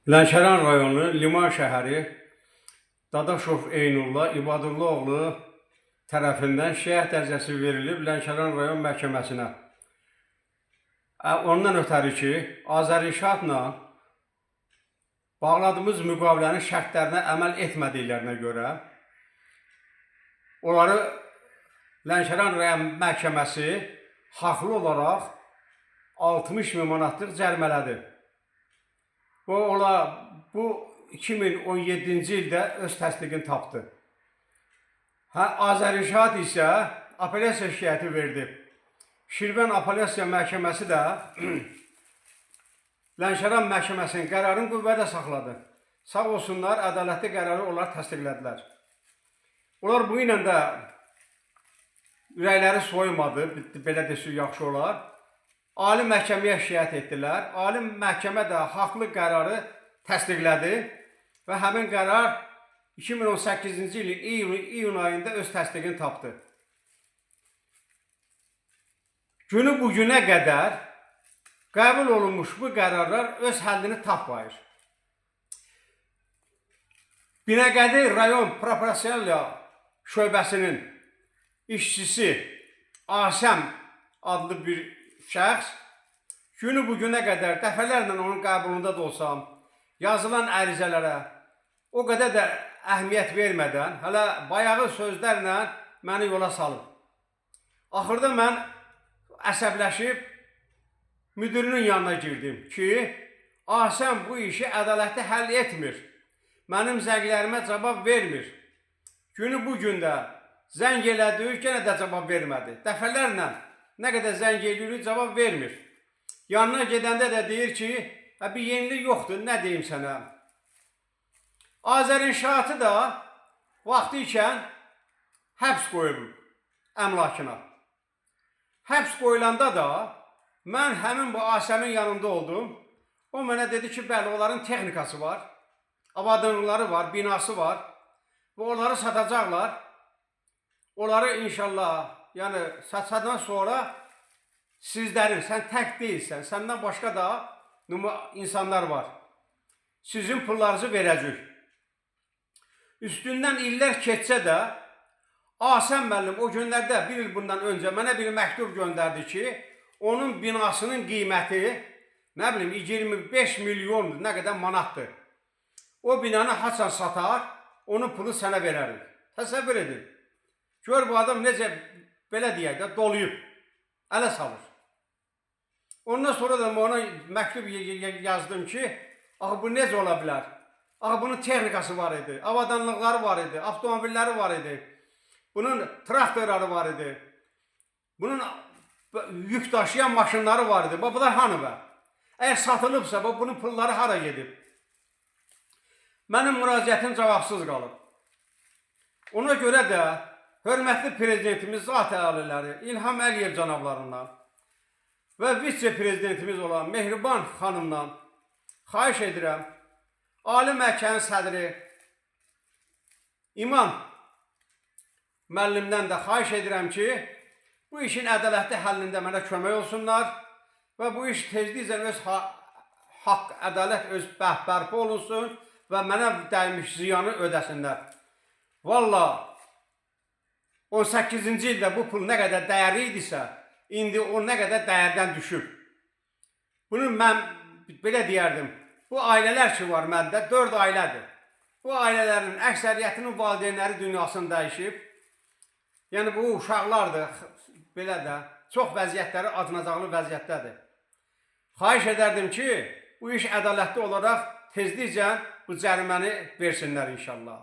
Lənkəran rayonu Liman şəhəri Dadaşov Eynullah İbadulla oğlu tərəfindən şikayət ərizəsi verilib Lənkəran rayon məhkəməsinə. Ondan ötəri ki, Azərinşaatla bağladığımız müqavilənin şərtlərinə əməl etmədiklərinə görə onları Lənkəran rayon məhkəməsi haqlı olaraq 60 min manatlıq cərimələdi. Bu 2017-ci ildə öz təsdiqini tapdı. Hə, Azərinşaat isə apellyasiya şikayəti verdi. Şirvan Apellyasiya Məhkəməsi də Lənkəran məhkəməsinin qərarını qüvvədə saxladı. Sağ olsunlar, ədalətli qərarı onlar təsdiqlədilər. Onlar bu ilə də ürəkləri soyumadı, belə desək yaxşı olar. Ali məhkəməyə şikayət etdilər. Ali məhkəmə də haqlı qərarı təsdiqlədi və həmin qərar 2018-ci ilin iyun ayında öz təsdiqini tapdı. Günü bu günə qədər qəbul olunmuş bu qərarlar öz həllini tapmayır. Binəqədi rayon prokurorasiya şöbəsinin işçisi Asəm adlı bir şəxs günü bu günə qədər dəfələrlə onun qəbulunda da olsam, yazılan ərizələrə o qədər də əhəmiyyət vermədən, hələ bayağı sözlərlə məni yola salıb. Axırda mən əsəbləşib müdürünün yanına girdim ki, Asəm bu işi ədalətli həll etmir. Mənim zənglərimə cavab vermir. Günü bu gündə zəng elədi, yenə də cavab vermədi. Dəfələrlə nə qədər zəng eləyirik, cavab vermir. Yanına gedəndə də deyir ki, hə, bir yenilik yoxdur, nə deyim sənə. Azərinşaatı da vaxtı ikən həbs qoyulub əmlakına. Həbs qoyulanda da mən həmin bu Asəmin yanında oldum. O mənə dedi ki, bəli, onların texnikası var, avadanlıqları var, binası var və onları satacaqlar. Onları inşallah, yəni satsadan sonra sizlərin, sən tək deyilsən, səndən başqa da insanlar var. Sizin pullarınızı verəcək. Üstündən illər keçsə də Asəm müəllim o günlərdə bir il bundan öncə mənə bir məktub göndərdi ki, onun binasının qiyməti nə bilim 25 milyondur, nə qədər manatdır. O binanı haçan satar, onun pulu sənə verərik. Təsəvvür edin. Gör bu adam necə belə deyək də doluyub, ələ salır. Ondan sonra da ona məktub yazdım ki, axı bu necə ola bilər? Axı bunun texnikası var idi, avadanlıqları var idi, avtomobilləri var idi. Bunun traktorları var idi. Bunun yük daşıyan maşınları var idi. Bax bunlar hanı bə? Əgər satılıbsa, bax bunun pulları hara gedib? Mənim müraciətim cavabsız qalıb. Ona görə də hörmətli prezidentimiz zat aliləri İlham Əliyev cənablarından və vitse-prezidentimiz olan Mehriban xanımdan xahiş edirəm, Ali Məhkəmənin sədri İman müəllimdən də xahiş edirəm ki, bu işin ədalətli həllində mənə kömək olsunlar və bu iş tezliklə öz haqq, ədalət öz bərpa olunsun və mənə dəymiş ziyanı ödəsinlər. Valla 18-ci ildə bu pul nə qədər dəyərli idisə, indi o nə qədər dəyərdən düşüb. Bunu mən belə deyərdim. Bu ailələr ki var məndə, 4 ailədir. Bu ailələrin əksəriyyətinin valideynləri dünyasını dəyişib. Yəni bu uşaqlardır, belə də çox vəziyyətləri acınacaqlı vəziyyətdədir. Xahiş edərdim ki, bu iş ədalətli olaraq tezliklə bu cəriməni versinlər inşallah.